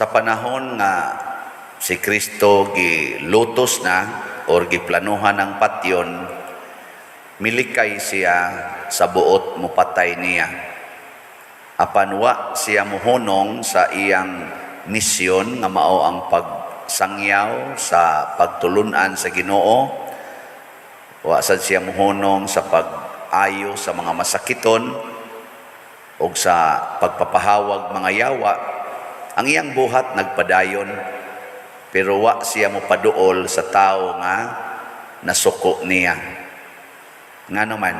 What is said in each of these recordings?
Sa panahon nga si Kristo gilutos na or giplanuhan ang patyon, milikay siya sa buot mupatay niya. Apan wa siya muhunong sa iyang misyon nga mao ang pagsangyaw sa pagtulunan sa Ginoo. Wa sad siya muhunong sa pag-ayo sa mga masakiton o sa pagpapahawag mga yawa. Ang iyang buhat nagpadayon, pero wa siya mopaduol sa tao nga nasuko niya. Ngano man?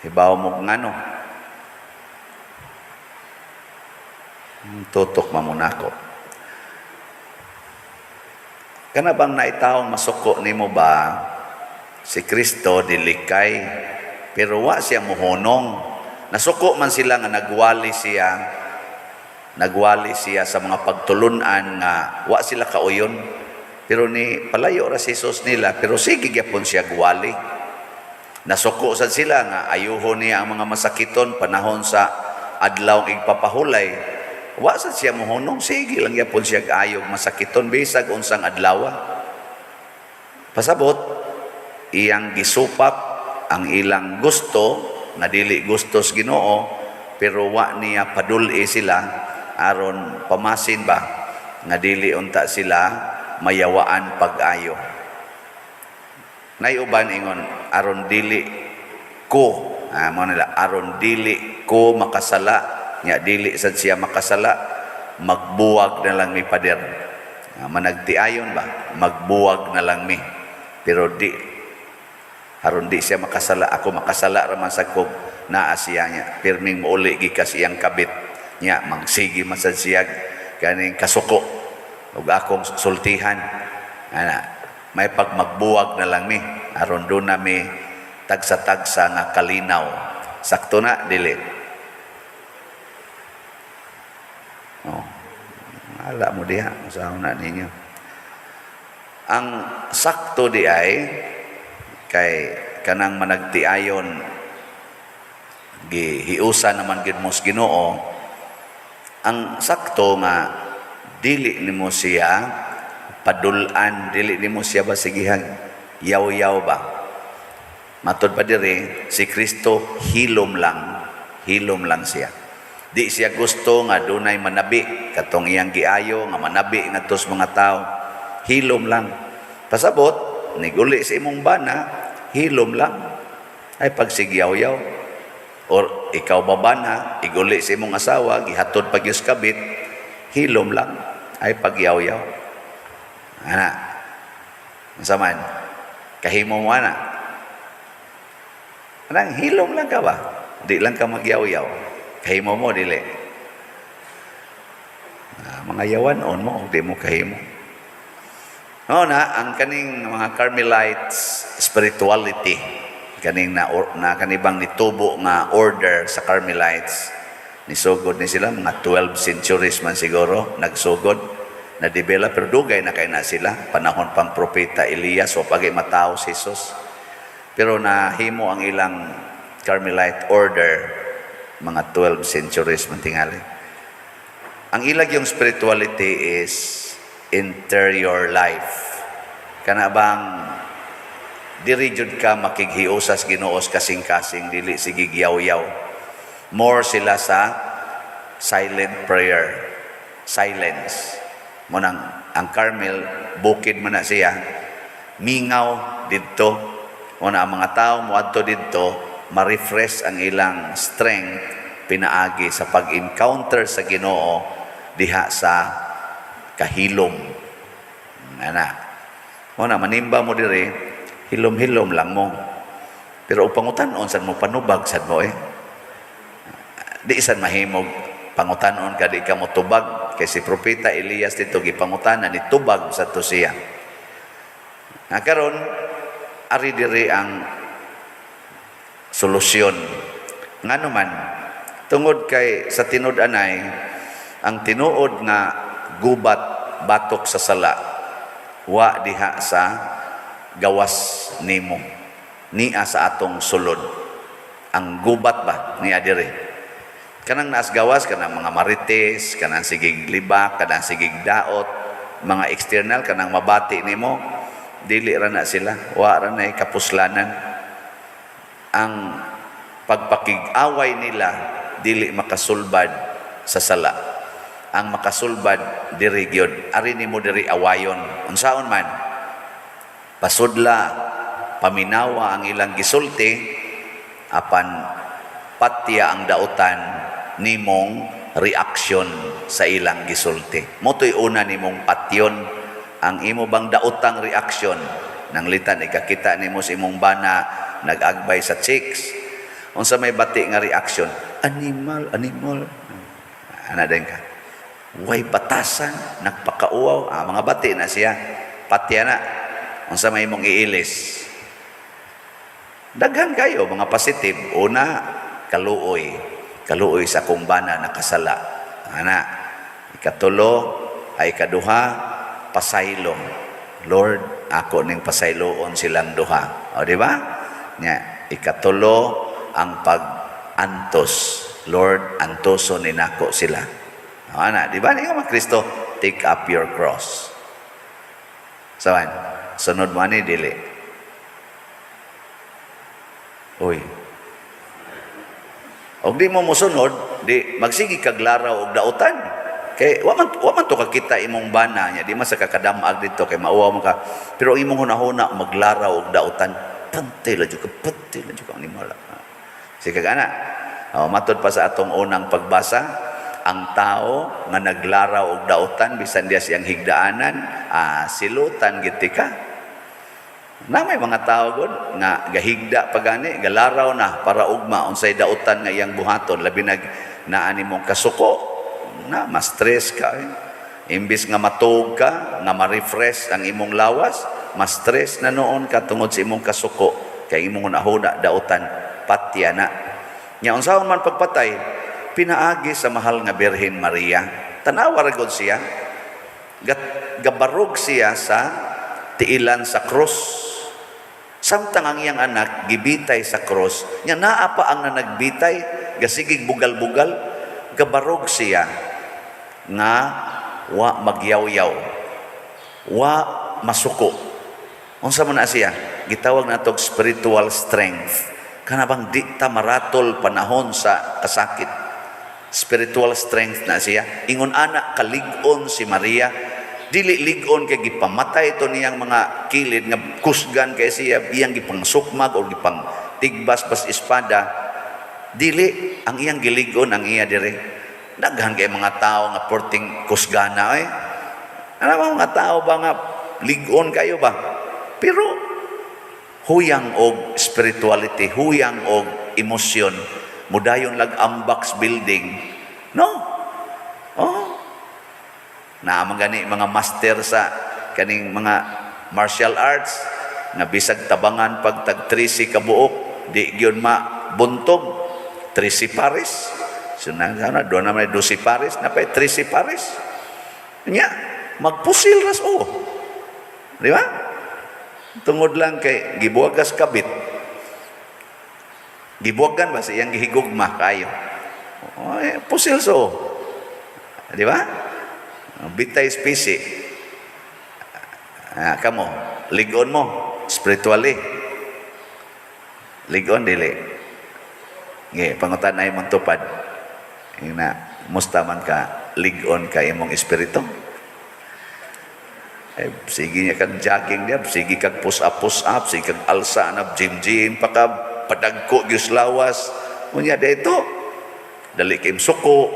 Hibaw mo ngano? Tutok mamunako. Kana bang naitawong masuko nimo ba, si Kristo dilikay pero wa siya muhunong. Nasuko man sila nga nagwali siya, nagwali siya sa mga pagtulunan nga wa sila kauyon. Pero ni palayo ra si Jesus nila, pero sige gyapon siya gwali. Nasuko sad sila nga ayuho niya ang mga masakiton panahon sa adlaw igpapahulay. Wa sad siya muhunong, sige lang gyapon siya ayog masakiton bisag unsang adlaw. Pasabot, iyang gisupak ang ilang gusto nga dili gusto sa Ginoo, pero wa niya padul-i sila aron pamasin ba nga dili unta sila mayawaan pag-ayo. Nay uban ingon aron dili ko, mo nila aron dili ko makasala nya dili sad siya makasala, magbuwag na lang mi, pader. Managtiayon ba, magbuwag na lang mi. Pero di aron di siya makasala, ako makasala ra man sa kog naa siya niya pirming muuli gikas iyang kabit niya, magsigi man sad siya kaning kasuko ug akong sultihan ana, may pag magbuwag na lang mi aron do na mi tagsa-tagsa nga kalinaw. Sakto na dili? Oh, ala mo diha sa na ninyo. Ang sakto di ay kay kanang managtiayon gihiusa naman gid mo sa Ginoo. Ang sakto nga dili nimo siya padul-an, dili nimo siya ba sigihag yaw-yaw ba. Matod pa diri, si Kristo hilom lang, hilom lang siya. Di siya gusto nga dunay manabi katong iyang giayo nga manabi ngadto sa mga tao. Hilom lang. Pasabot, niguli sa imong bana, hilom lang. Ay pagsigyaw-yaw. Or ikaw babana, iguli sa imong asawa, gihatod pag kabit, hilom lang. Ay pagyaw-yaw. Ana. Unsa man? Kahimo mo ana. Anang hilom lang ka ba? Di lang ka magyaw-yaw. Kahimo mo dili. Mga yawan on mo, di mo kahimo. No na ang kaning mga Carmelites spirituality, kaning na, or, na kanibang nitubo nga order sa Carmelites, nisugod ni sila mga 12 centuries man siguro nagsugod na develop, pero dugay na kay na sila panahon pang propeta Elias o pagay matawo si Jesus. Pero nahimo ang ilang Carmelite order mga 12 centuries man tingali. Ang ilag yung spirituality is interior life. Kana bang diri jud ka makighiusas Ginoo kasing-kasing, dili sige yaw-yaw. More sila sa silent prayer. Silence. Mo nang ang Carmel bukid man na siya. Mingaw didto. Mo na ang mga tao moadto didto, ma-refresh ang ilang strength pinaagi sa pag-encounter sa Ginoo diha sa kahilom. Ana. Mo na manimba mo diri, hilom-hilom lang mo. Pero og pangutan-on sad mo, panubag sad mo eh. Di sad mahimog pangutan-on ka di ka mo tubag kay si propeta Elias dito gipangutana ni tubag sa to siya. Nga karon ari diri ang solusyon. Ngano man, tungod kay sa tinud-anay ang tinuod nga gubat batok sa sala wa diha sa gawas nimo, nia sa atong sulod. Ang gubat ba niya diri. Kanang naas gawas, kanang mga marites, kanang sigig libak, kanang sigig daot, mga external, kanang mabati nimo, dili ra na sila, wa ra na kapuslanan. Ang pagpakig-away nila dili makasulbad sa sala. Ang makasulbad diri gyud, ari nimo diri awayon. Unsaon man? Pasudla, paminawa ang ilang gisulti, apan patya ang dautan nimong reaksyon sa ilang gisulti. Mao to'y una nimong patyon ang imo bang daotang reaksyon. Nanglitan ikakita nimo sa imong bana nag-agbay sa chicks. Unsa may bati nga reaksyon? Animal, animal. Ana din ka. Way batasan, nagpakauwaw. Ah, mga bati na siya. Patya na. Unsa may imong iilis? Daghan kayo mga positive. Una, kaluoy. Kaluoy sa akong bana nakasala. Ana. Ikatulo ay kaduha, pasaylo. Lord, ako ning pasayloon silang duha. O, di ba? Nya, ikatulo, ang pag-antos. Lord, antoson ni nako sila. O, ana, di ba? Nga mga Kristo, take up your cross. Sawan, sunod mo ani, dili. Uy. Og di mo mosunod, di magsige kag laraw og dautan. Kay wa man to kakita imong bana niya, di man sa kakadamag dito kay mauwaw man ka. Pero ang imong hunahuna maglaraw og dautan, pante la jud ka, pante la jud ka animal. Sige kag ana. O, matod pa sa atong unang pagbasa, ang tao nga naglaraw og dautan bisan diya siyang higdaanan, silutan gid ka. Na may mga tao gud nga gahigda pa gani, galaraw na para ugma unsay dautan nga iyang buhaton, labi nag naa nimong kasuko na ma-stress ka eh. Imbis nga matuog ka, nga ma-refresh ang imong lawas, ma-stress na noon ka tungod sa imong kasuko kay imong hunahuna dautan, patya na. Nya unsaon man pagpatay? Pinaagi sa mahal nga Birhen Maria. Tanawa ra gud siya. Gabarog siya sa tiilan sa krus. Samtang ang iyang anak gibitay sa krus, nya naa pa ang nanagbitay, gasigig bugal-bugal, gabarog siya nga wa magyawyaw, wa masuko. Unsa man na siya? Gitawag natog spiritual strength. Kana bang di ta maratol panahon sa kasakit. Spiritual strength na siya. Ingon ana kalig-on si Maria. Dili lig-on kay gipamatay to niyang mga kilid nga kusgan kay siya, iyang gipangsukmag o gipang tigbas bas espada. Dili ang iyang gilig-on ang iya dire. Daghan kay mga tao nga porting kusgana eh. Ano ba mga tao ba nga lig-on kayo ba? Pero huyang og spirituality, huyang og emosyon, mudayon lag Ambax building. No. Oh. Naa man gani mga master sa kaning mga martial arts nga bisag tabangan pag tag 13 ka buok, di gyud ma buntog 13 pares. So na na do na may 12 pares na pay 13 pares. Nya magpusil ras oh. Di ba? Tungod lang kay gibuwagas kabit. Gibuwagan ba sa iyang gihigugma kayo? Oh, eh, pusil so. Di ba? Bitay spesi. Ah, kamo, ligon mo spiritually. Ligon dili. Nge, pangutan ay mong tupad. Ina, musta man ka ligon ka imong espiritu? Eh, sige niya kang jogging niya, sige kag push up, push up, sige kag alsa na, gym, gym, pa ka, padagko, gyus lawas. Unya dito, dali kay suko,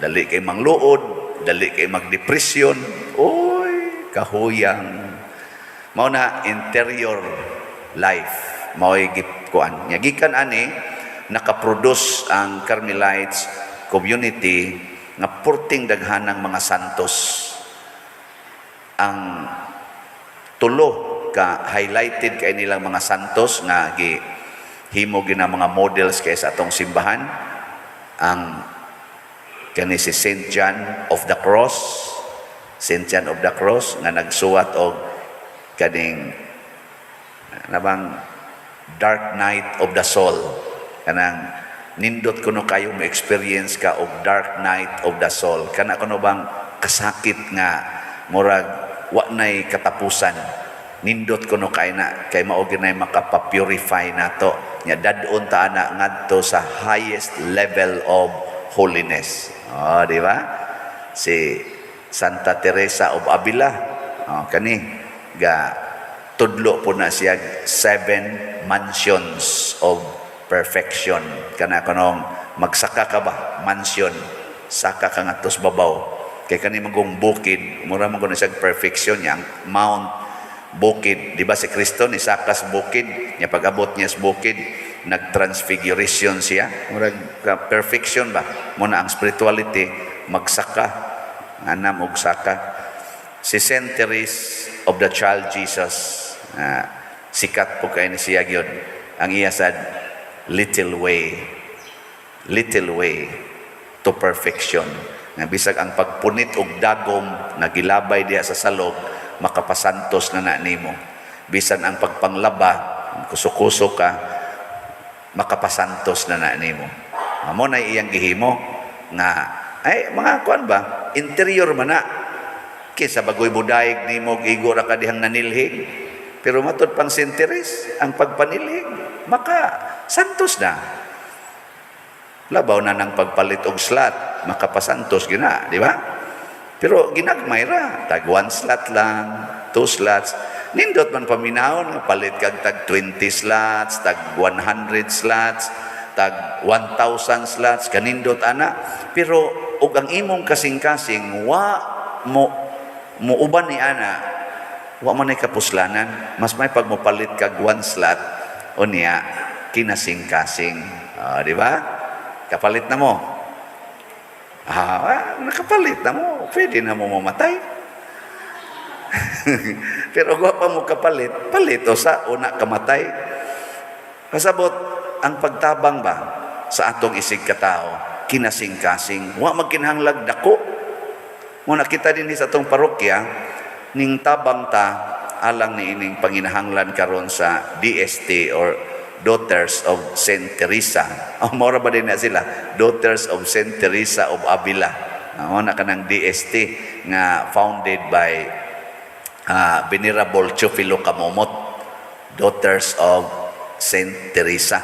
dali kay mangluod, dali kay magdepresyon. Oy, kahuyang. Mao na interior life. Mao'y gikuan. Nya gikan ani nakaproduce ang Carmelites community nga purting daghanang mga santos. Ang tulo ka highlighted kay nilang mga santos nga gi himo gina mga models kay sa atong simbahan, ang kani si Saint John of the Cross, Saint John of the Cross nga nagsuwat og kaning nabang Dark Night of the Soul, kanang Nindot kuno kayo mo experience ka og dark night of the soul. Kana kuno bang kasakit nga murag wa nay katapusan. Nindot kuno kay na kay mao ginay makapa-purify nato. Nya dad-on ta ana ngadto sa highest level of holiness. Oh, di ba? Si Santa Teresa of Avila, oh, kani ga tudlo po na siya seven mansions of perfection. Kana kanong magsaka ka ba, mansion, saka ka ngadto sa babaw. Kay kani magong bukid, mura man kuno siya perfection niya, ang Mount Bukid, di ba si Kristo ni saka sa bukid, niya pag-abot niya sa bukid, nag-transfiguration siya. Murag ka perfection ba? Muna ang spirituality, magsaka, anam og saka. Si Saint Therese of the Child Jesus, sikat po kay ni siya gyud. Ang iya sad, little way, little way to perfection. Nga bisag ang pagpunit og dagom na gilabay diha sa salog, makapasantos na na nimo. Bisan ang pagpanglaba, kuso-kuso ka, makapasantos na na nimo. Amo na iyang gihimo nga ay mga kuan ba, interior man na kaysa bagoy budayeg nimo, igo ra ka dihang nanilhig. Pero matud pang Saint Therese, ang pagpanilhig maka santos na. Labaw na ng pagpalit og slot, makapasantos gina, di ba? Pero ginagmay ra, tag one slot lang, two slots. Nindot man paminawon nga palit kag tag 20 slots, tag 100 slots, tag 1,000 slots, kanindot ana. Pero og ang imong kasing-kasing wa mo muuban ni ana, wa man ay kapuslanan. Mas may pag mopalit kag one slot, unya kinasing-kasing. Ah, di ba? Kapalit na mo. Ah, nakapalit na mo. Pwede na mo mamatay. Pero wa pa mo kapalit, palit o sa una kamatay. Kasabot, ang pagtabang ba sa atong isig katao, kinasing-kasing, wa magkinahanglag dako. Muna kita din sa atong parokya, ning tabang ta alang ni ining panginahanglan karon sa DST or Daughters of Saint Teresa. Oh, mora ba din na sila? Daughters of Saint Teresa of Avila. Mao na kanang DST nga founded by Venerable Teofilo Camomot, Daughters of Saint Teresa.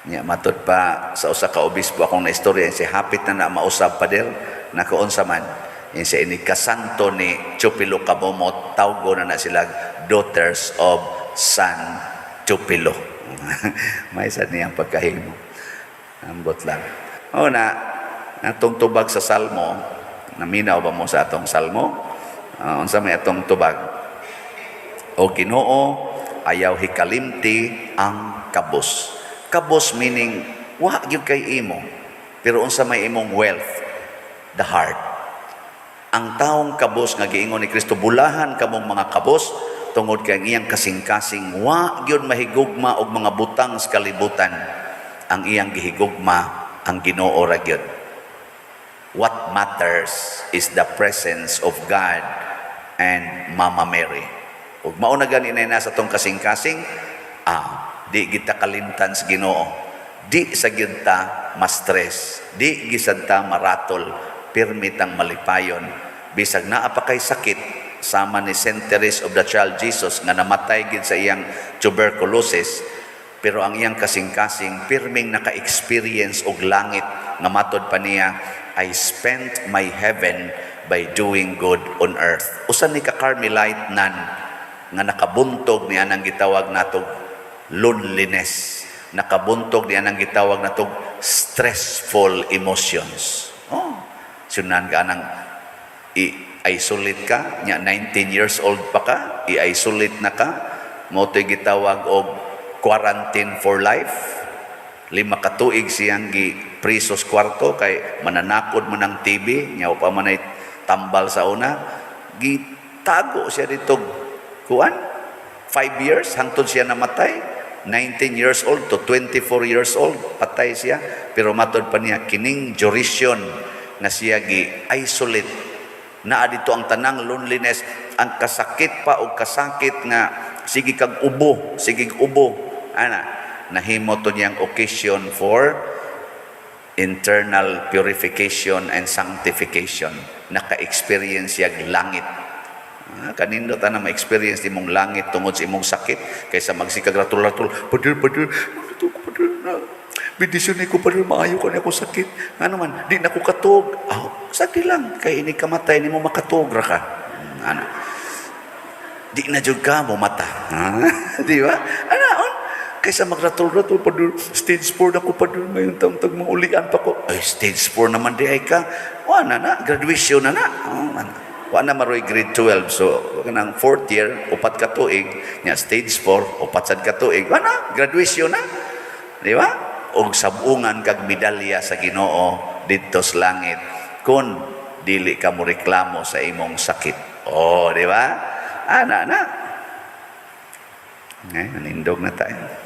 Nya matud pa sa usa ka obispo akong naistorya, si hapit na na mausab, pader, nakaunsa man yung sa ini kasanto ni Teofilo Camomot, tawgo na na sila Daughters of San Teofilo. May sad niyang pagkahimo. Ambot lang. O na, atong tubag sa Salmo, naminaw ba mo sa atong Salmo? Unsa may atong tubag? O Ginoo, ayaw hikalimti ang kabos. Kabos meaning, wa gyud kay imo. Pero unsa may imong wealth? The heart. Ang taong kabos nga giingon ni Kristo, "Bulahan kamong mga kabos," tungod kay ang iyang kasing-kasing wa gyud mahigugma og mga butang sa kalibutan. Ang iyang gihigugma ang Ginoo ra gyud. What matters is the presence of God and Mama Mary. Ug mao na gani na sa atong kasing-kasing, di kita kalimtan sa Ginoo. Di sa gyud ta ma-stress, di gisad ta maratol, pirmi tang malipayon. Bisag naa pa kay sakit, sama ni Saint Therese of the Child Jesus nga namatay gid sa iyang tuberculosis, pero ang iyang kasing-kasing pirming naka-experience og langit nga matod pa niya, "I spent my heaven by doing good on earth." Usa ni ka Carmelite nun nga nakabuntog niya nang gitawag natog loneliness, nakabuntog niya nang gitawag natog stressful emotions. Oh, sunan ka nang i-isolate ka, nya 19 years old pa ka, i-isolate na ka, mo to'y gitawag og quarantine for life. 5 ka tuig siyang gi prisos kwarto kay mananakod man ang TB, nya pa man ay tambal sa una, gitago siya dito kuan 5 years hangtod siya namatay. 19 years old to 24 years old, patay siya. Pero matod pa niya, kining duration nga siya gi isolate, naa dito ang tanang loneliness, ang kasakit pa og kasakit nga sige kag ubo, sige ubo ana, nahimo to niyang occasion for Internal purification and sanctification. Naka-experience siyag langit. Ah, kanindot ana ma-experience imong langit tungod sa imong sakit kaysa magsikag ratul-ratul, "Pader, pader, ito ko, pader, na bendisyon ko, pader, maayo ko na ako sakit. Ano man, di na ko katog." Ah, sakit lang kay ini kamatay nimo, makatog ra ka. Ano? Di na jud ka mo mata. Ah, di ba? Ana on kaysa magratol-ratol, "Pader, stage 4 na ko, pader, ngayon taon tag ulian pa ko." Ay, stage 4 naman di ay ka. Wa na na, graduation na na. Oh, ana. Wa na maroy grade 12. So, kanang fourth year, 4 ka tuig, nya stage 4, 4 sad ka tuig. Wa na, graduation na. Di ba? Og sabungan kag medalya sa Ginoo didto sa langit kung dili ka mo reklamo sa imong sakit. Oh, di ba? Ana na. Eh, nanindog na tayo.